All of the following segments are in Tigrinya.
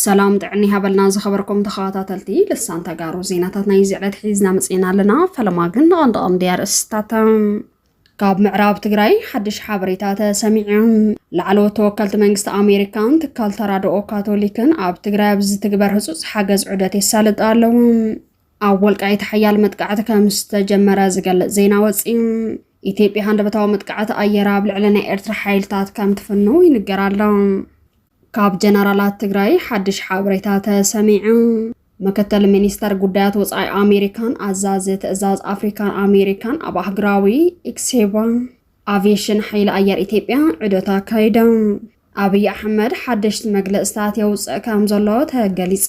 ሰላም ጥዕና ይሃበልና ዝኸበርኩም ተኸታተልቲ ልሳን ተጋሩ፣ ዜናታት ናይ እዚ ዕለት ሒዝና መጺና ኣለና። ፈለማ ግን ንቐንዲ ቀንዲ ኣርእስታቶም። ካብ ምዕራብ ትግራይ ሓድሽ ሓበሬታ ተሰሚዑ። ላዕለዎት ተወከልቲ መንግስቲ ኣሜሪካን ትካል ተራድኦ ካቶሊክን ኣብ ትግራይ ኣብ ዝትግበር ህጹጽ ሓገዝ ዑደት የሳልጡ ኣለዉ። ኣብ ወልቃይት ሓያል መጥቃዕቲ ከም ዝተጀመረ ዝገልጽ ዜና ወጺኡ። ኢትዮጵያ ሃንደበታዊ መጥቃዕቲ ኣየር ኣብ ልዕሊ ናይ ኤርትራ ሓይልታት ከም ትፍኑ ይንገር ኣሎ። ካብ ጀነራላት ትግራይ ሓድሽ ሓበሬታ ተሰሚዑ። ምክትል ሚኒስተር ጉዳያት ወጻኢ ኣሜሪካን ኣዛዚ ትእዛዝ ኣፍሪካን ኣሜሪካን ኣብ ኣህግራዊ ኤክሴባ ኣቪዬሽን ሓይሊ ኣየር ኢትዮጵያ ዑደት ኣካይዶም። ኣብይ ኣሕመድ ሓደሽቲ መግለጽታት የውፅእ ከም ዘሎ ተገሊጸ።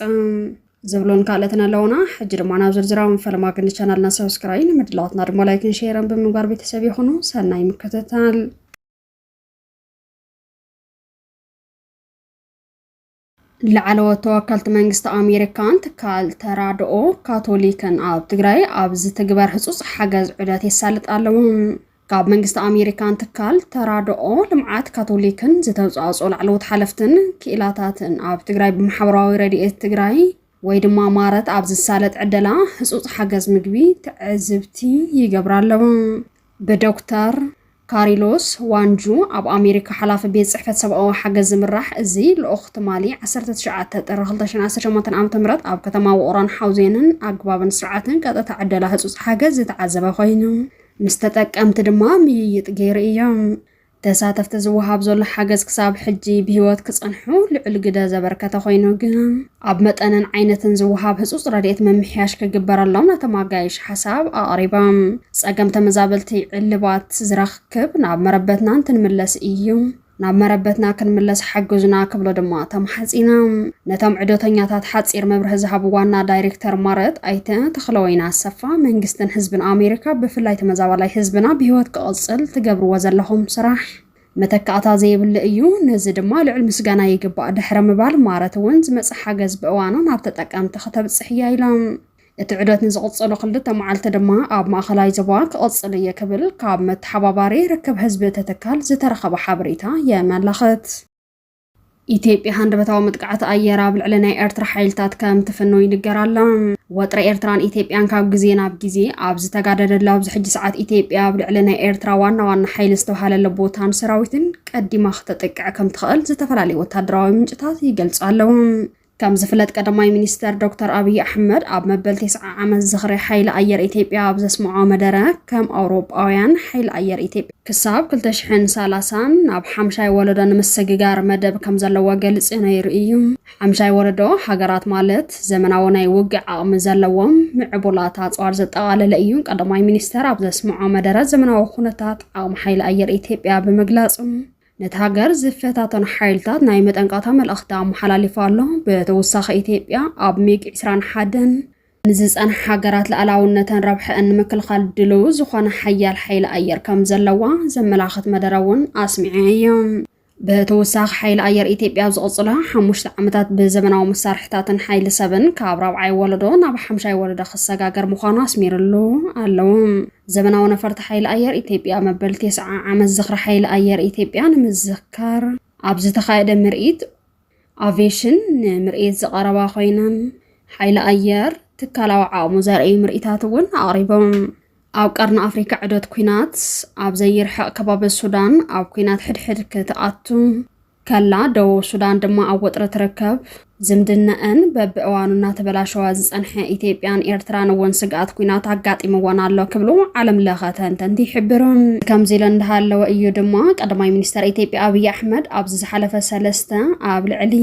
ዝብሉን ካልኦትን ኣለውና። ሕጂ ድማ ናብ ዝርዝራዊ ፈለማ ግን ቻናልና ሰብስክራይብ፣ ንምድላዋትና ድማ ላይክን ሼርን ብምግባር ቤተሰብ ይኹኑ። ሰናይ ምክትታል። ላዕለዎት ተወከልቲ መንግስቲ ኣሜሪካን ትካል ተራድኦ ካቶሊክን ኣብ ትግራይ ኣብ ዝትግበር ህጹጽ ሓገዝ ዑደት የሳልጥ ኣለዉ። ካብ መንግስቲ ኣሜሪካን ትካል ተራድኦ ልምዓት ካቶሊክን ዝተውጻእጹ ላዕለዎት ሓለፍትን ክኢላታትን ኣብ ትግራይ ብማሕበራዊ ረድኤት ትግራይ ወይ ድማ ማረት ኣብ ዝሳለጥ ዕደላ ህጹጽ ሓገዝ ምግቢ ትዕዝብቲ ይገብራ ኣለዉ። ብዶክተር ካሪሎስ ዋንጁ ኣብ ኣሜሪካ ሓላፊ ቤት ጽሕፈት ሰብኣዊ ሓገዝ ዝምራሕ እዚ ልኡኽ ትማሊ ዓሰርተ ትሽዓተ ጥሪ ክልተ ሽሕን ዓሰርተ ሸሞንተን ዓመተ ምህረት ኣብ ከተማ ውቕሮን ሓውዜንን ኣግባብን ስርዓትን ቀጥታ ዕደላ ህጹጽ ሓገዝ ዝተዓዘበ ኮይኑ፣ ምስ ተጠቀምቲ ድማ ምይይጥ ገይሩ እዩ። ተሳተፍቲ ዝወሃብ ዘሎ ሓገዝ ክሳብ ሕጂ ብህይወት ክጸንሑ ልዑል ግደ ዘበርከተ ኮይኑ፣ ግን ኣብ መጠንን ዓይነትን ዝወሃብ ህጹጽ ረድኤት ምምሕያሽ ክግበረሎም ነቶም ኣጋይሽ ሓሳብ ኣቕሪቦም። ጸገም ተመዛበልቲ ዕልባት ዝረክብ ናብ መረበትና እንትንምለስ እዩ። ናብ መረበትና ክንምለስ ሓግዙና ክብሎ ድማ ተማሕጺና። ነቶም ዕዶተኛታት ሓጺር መብርሂ ዝሃቡ ዋና ዳይሬክተር ማረት ኣይተ ተኽለወይኒ ኣሰፋ፣ መንግስትን ህዝብን ኣሜሪካ ብፍላይ ተመዛባላይ ህዝብና ብህይወት ክቕጽል ትገብርዎ ዘለኹም ስራሕ መተካእታ ዘይብሉ እዩ። ነዚ ድማ ልዑል ምስጋና ይግባእ ድሕሪ ምባል ማረት እውን ዝመጽእ ሓገዝ ብእዋኑ ናብ ተጠቀምቲ ከተብጽሕ እያ ኢሎም። እቲ ዑደት ንዝቕጽሉ ክልተ መዓልቲ ድማ ኣብ ማእኸላይ ዞባ ክቕጽል እየ ክብል ካብ መተሓባባሪ ርክብ ህዝቢ እቲ ትካል ዝተረኸበ ሓበሬታ የመላኽት። ኢትዮጵያ ሃንደበታዊ መጥቃዕቲ ኣየር ኣብ ልዕሊ ናይ ኤርትራ ሓይልታት ከም ትፍኖ ይንገር ኣሎ። ወጥሪ ኤርትራን ኢትዮጵያን ካብ ግዜ ናብ ግዜ ኣብ ዝተጋደደሉ ኣብዚ ሕጂ ሰዓት ኢትዮጵያ ኣብ ልዕሊ ናይ ኤርትራ ዋና ዋና ሓይሊ ዝተባሃለሉ ቦታን ሰራዊትን ቀዲማ ክተጥቅዕ ከም ትኽእል ዝተፈላለዩ ወታደራዊ ምንጭታት ይገልጹ ኣለዉ። ከም ዝፍለጥ ቀዳማይ ሚኒስተር ዶክተር ኣብይ ኣሕመድ ኣብ መበል ተስዓ ዓመት ዝኽሪ ሓይሊ ኣየር ኢትዮጵያ ኣብ ዘስምዖ መደረ ከም ኣውሮጳውያን ሓይሊ ኣየር ኢትዮጵያ ክሳብ ክልተ ሽሕን ሰላሳን ናብ ሓምሻይ ወለዶ ንምስግጋር መደብ ከም ዘለዎ ገልጺ ነይሩ እዩ። ሓምሻይ ወለዶ ሃገራት ማለት ዘመናዊ ናይ ውግእ ዓቕሚ ዘለዎም ምዕቡላት ኣጽዋር ዘጠቓለለ እዩ። ቀዳማይ ሚኒስተር ኣብ ዘስምዖ መደረ ዘመናዊ ኩነታት ዓቕሚ ሓይሊ ኣየር ኢትዮጵያ ብምግላጹ ነቲ ሃገር ዝፈታተኑ ሓይልታት ናይ መጠንቀቕታ መልእኽቲ ኣመሓላሊፉ ኣሎ። ብተወሳኺ ኢትዮጵያ ኣብ ሚግ ዕስራን ሓደን ንዝጸንሓ ሃገራት ልኣላውነተን ረብሐኣን ንምክልኻል ድልው ዝኾነ ሓያል ሓይሊ ኣየር ከም ዘለዋ ዘመላኽት መደረ እውን ኣስሚዑ እዩ። ብተወሳኺ ሓይሊ ኣየር ኢትዮጵያ ኣብ ዝቕጽሉ ሓሙሽተ ዓመታት ብዘመናዊ መሳርሕታትን ሓይሊ ሰብን ካብ ራብዓይ ወለዶ ናብ ሓምሻይ ወለዶ ክሰጋገር ምዃኑ ኣስሚሩሉ ኣለዉ። ዘመናዊ ነፈርቲ ሓይሊ ኣየር ኢትዮጵያ መበል ተስዓ ዓመት ዝኽሪ ሓይሊ ኣየር ኢትዮጵያ ንምዝካር ኣብ ዝተኻየደ ምርኢት ኣቪዬሽን ንምርኢት ዝቐረባ ኮይነን፣ ሓይሊ ኣየር ትካላዊ ዓቕሙ ዘርእዩ ምርኢታት እውን ኣቕሪቦም። ኣብ ቀርኒ ኣፍሪካ ዕደት ኲናት ኣብ ዘይርሕቕ ከባቢ ሱዳን ኣብ ኲናት ሕድሕድ ክትኣቱ ከላ፣ ደቡብ ሱዳን ድማ ኣብ ወጥሪ ትርከብ። ዝምድናኣን በብእዋኑ እናተበላሸወ ዝጸንሐ ኢትዮጵያን ኤርትራን እውን ስግኣት ኲናት ኣጋጢምወን ኣሎ ክብሉ ዓለም ለኸ ተንተንቲ ይሕብሩ። ከምዚ ኢሉ እንዳሃለወ እዩ ድማ ቀዳማይ ሚኒስተር ኢትዮጵያ ኣብይ ኣሕመድ ኣብዚ ዝሓለፈ ሰለስተ ኣብ ልዕሊ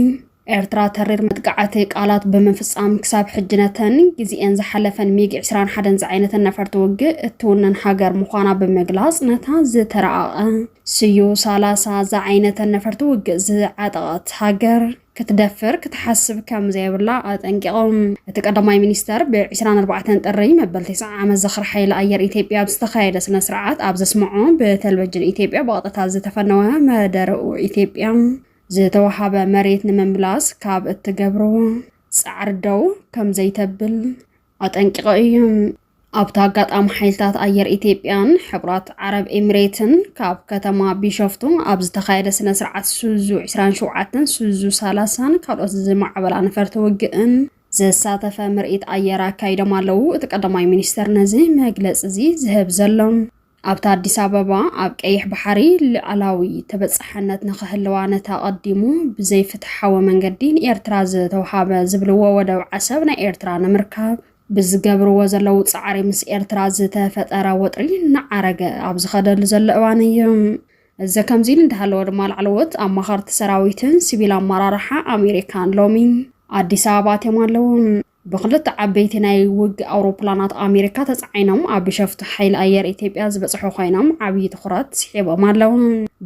ኤርትራ ተሪር መጥቃዕቲ ቃላት ብምፍጻም ክሳብ ሕጂ ነተን ግዜኤን ዝሓለፈን ሚግ ዕስራን ሓደን ዝዓይነተን ነፈርቲ ውግእ እትውንን ሃገር ምዃና ብምግላጽ ነታ ዝተራቐቐ ስዩ ሰላሳ ዝዓይነተን ነፈርቲ ውግእ ዝዓጠቐት ሃገር ክትደፍር ክትሓስብ ከም ዘይብላ ኣጠንቂቖም። እቲ ቀዳማይ ሚኒስተር ብ ዕስራን ኣርባዕተን ጥሪ መበል ተስዓ ዓመት ዝኽሪ ሓይሊ ኣየር ኢትዮጵያ ኣብ ዝተኻየደ ስነ ስርዓት ኣብ ዘስምዖ ብቴሌቪዥን ኢትዮጵያ ብቐጥታ ዝተፈነወ መደረኡ ኢትዮጵያ ዝተዋሃበ መሬት ንምምላስ ካብ እትገብርዎ ጻዕሪ ደው ከም ዘይተብል ኣጠንቂቑ እዩ። ኣብቲ ኣጋጣሚ ሓይልታት ኣየር ኢትዮጵያን ሕቡራት ዓረብ ኤሚሬትን ካብ ከተማ ቢሾፍቱ ኣብ ዝተኻየደ ስነ ስርዓት ሱዙ ዕስራን ሸውዓተን ሱዙ ሰላሳን ካልኦት ዝማዕበላ ነፈርቲ ውግእን ዘሳተፈ ምርኢት ኣየር ኣካይዶም ኣለዉ። እቲ ቀዳማይ ሚኒስተር ነዚ መግለጺ እዚ ዝህብ ዘሎ ኣብቲ ኣዲስ ኣበባ ኣብ ቀይሕ ባሕሪ ልዓላዊ ተበጻሕነት ንኽህልዋ ነቲ ኣቐዲሙ ብዘይፍትሓዊ መንገዲ ንኤርትራ ዝተውሃበ ዝብልዎ ወደብ ዓሰብ ናይ ኤርትራ ንምርካብ ብዝገብርዎ ዘለዉ ጻዕሪ ምስ ኤርትራ ዝተፈጠረ ወጥሪ እናዓረገ ኣብ ዝኸደሉ ዘሎ እዋን እዩ። እዚ ከምዚ ኢሉ እንዳሃለወ ድማ ላዕለዎት ኣማኸርቲ ሰራዊትን ሲቪል ኣመራርሓ ኣሜሪካን ሎሚ ኣዲስ ኣበባ ኣትዮም ኣለዉ። ብክልተ ዓበይቲ ናይ ውግእ ኣውሮፕላናት ኣሜሪካ ተጻዒኖም ኣብ ቢሾፍቱ ሓይሊ ኣየር ኢትዮጵያ ዝበጽሑ ኮይኖም ዓብዪ ትኹረት ስሒቦም ኣለዉ።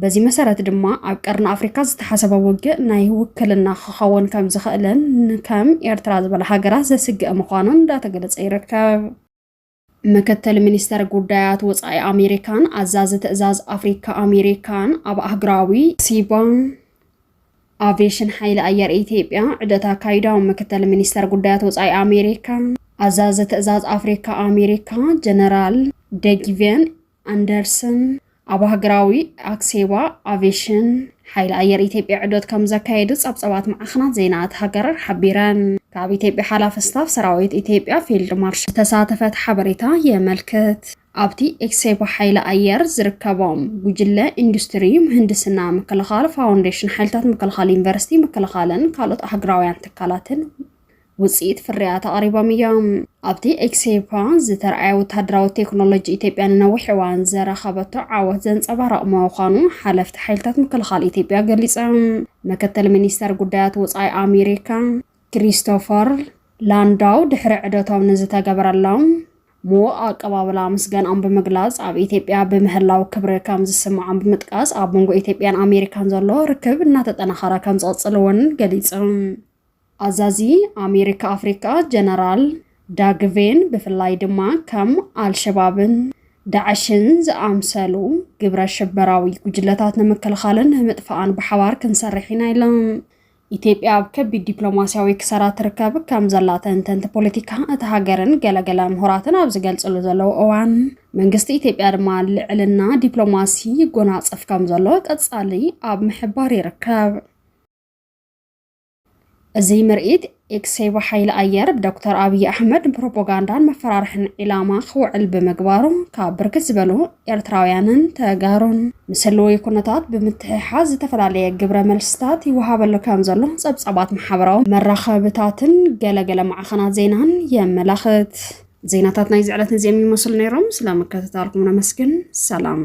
በዚ መሰረት ድማ ኣብ ቀርኒ ኣፍሪካ ዝተሓሰበ ውግእ ናይ ውክልና ክኸውን ከም ዝኽእልን ከም ኤርትራ ዝበላ ሃገራት ዘስግእ ምዃኑ እንዳተገለጸ ይርከብ። ምክትል ሚኒስተር ጉዳያት ወጻኢ ኣሜሪካን ኣዛዚ ትእዛዝ ኣፍሪካ ኣሜሪካን ኣብ ኣህጉራዊ ሲባ ኣቪዬሽን ሓይሊ ኣየር ኢትዮጵያ ዕደት ኣካይዶም። ምክትል ሚኒስተር ጉዳያት ወጻኢ ኣሜሪካ ኣዛዚ ትእዛዝ ኣፍሪካ ኣሜሪካ ጀነራል ደጊቬን ኣንደርሰን ኣብ ሃገራዊ ኣክሴባ ኣቪዬሽን ሓይሊ ኣየር ኢትዮጵያ ዕደት ከም ዘካየዱ ጸብጸባት ማዕኸናት ዜና እታ ሃገር ሓቢረን። ካብ ኢትዮጵያ ሓላፊ ስታፍ ሰራዊት ኢትዮጵያ ፊልድ ማርሻል ዝተሳተፈት ሓበሬታ የመልክት። ኣብቲ ኤክሴባ ሓይሊ ኣየር ዝርከቦም ጉጅለ ኢንዱስትሪ ምህንድስና ምክልኻል፣ ፋውንዴሽን ሓይልታት ምክልኻል፣ ዩኒቨርሲቲ ምክልኻልን ካልኦት ኣህጉራውያን ትካላትን ውፅኢት ፍርያት ኣቕሪቦም እዮም። ኣብቲ ኤክሴፓ ዝተርኣየ ወታደራዊ ቴክኖሎጂ ኢትዮጵያ ንነዊሕ እዋን ዘረኸበቶ ዓወት ዘንጸባርቕ ምዃኑ ሓለፍቲ ሓይልታት ምክልኻል ኢትዮጵያ ገሊጾም። ምክትል ሚኒስተር ጉዳያት ወጻኢ ኣሜሪካ ክሪስቶፈር ላንዳው ድሕሪ ዕደቶም ንዝተገበረሎም ምዉቕ ኣቀባብላ ምስጋናኦም ብምግላጽ፣ ኣብ ኢትዮጵያ ብምህላው ክብሪ ከም ዝስምዖም ብምጥቃስ፣ ኣብ መንጎ ኢትዮጵያን ኣሜሪካን ዘሎ ርክብ እናተጠናኸረ ከም ዝቕጽል እውን ገሊጾም። ኣዛዚ ኣሜሪካ ኣፍሪቃ ጀነራል ዳግቬን ብፍላይ ድማ ከም ኣልሸባብን ዳዕሽን ዝኣምሰሉ ግብረ ሽበራዊ ጉጅለታት ንምክልኻልን ንምጥፋእን ብሓባር ክንሰርሕ ኢና ኢሎም። ኢትዮጵያ ኣብ ከቢድ ዲፕሎማስያዊ ክሳራ ትርከብ ከም ዘላ ተንተንቲ ፖለቲካ እታ ሃገርን ገለገለ ምሁራትን ኣብ ዝገልጽሉ ዘለዉ እዋን፣ መንግስቲ ኢትዮጵያ ድማ ልዕልና ዲፕሎማሲ ይጎናጸፍ ከም ዘሎ ቀጻሊ ኣብ ምሕባር ይርከብ። እዚ ምርኢት ኤክሴባ ሓይሊ ኣየር ብዶክተር ኣብይ ኣሕመድ ንፕሮፓጋንዳን መፈራርሕን ዒላማ ክውዕል ብምግባሩ ካብ ብርክት ዝበሉ ኤርትራውያንን ተጋሩን ምስ ህልዊ ኩነታት ብምትሕሓዝ ዝተፈላለየ ግብረ መልስታት ይወሃበሉ ከም ዘሎ ጸብጻባት ማሕበራዊ መራኸብታትን ገለገለ ማዕኸናት ዜናን የመላኽት። ዜናታት ናይዚ ዕለት ነዚኦም ይመስሉ ነይሮም። ስለምክትታልኩም ነመስግን። ሰላም።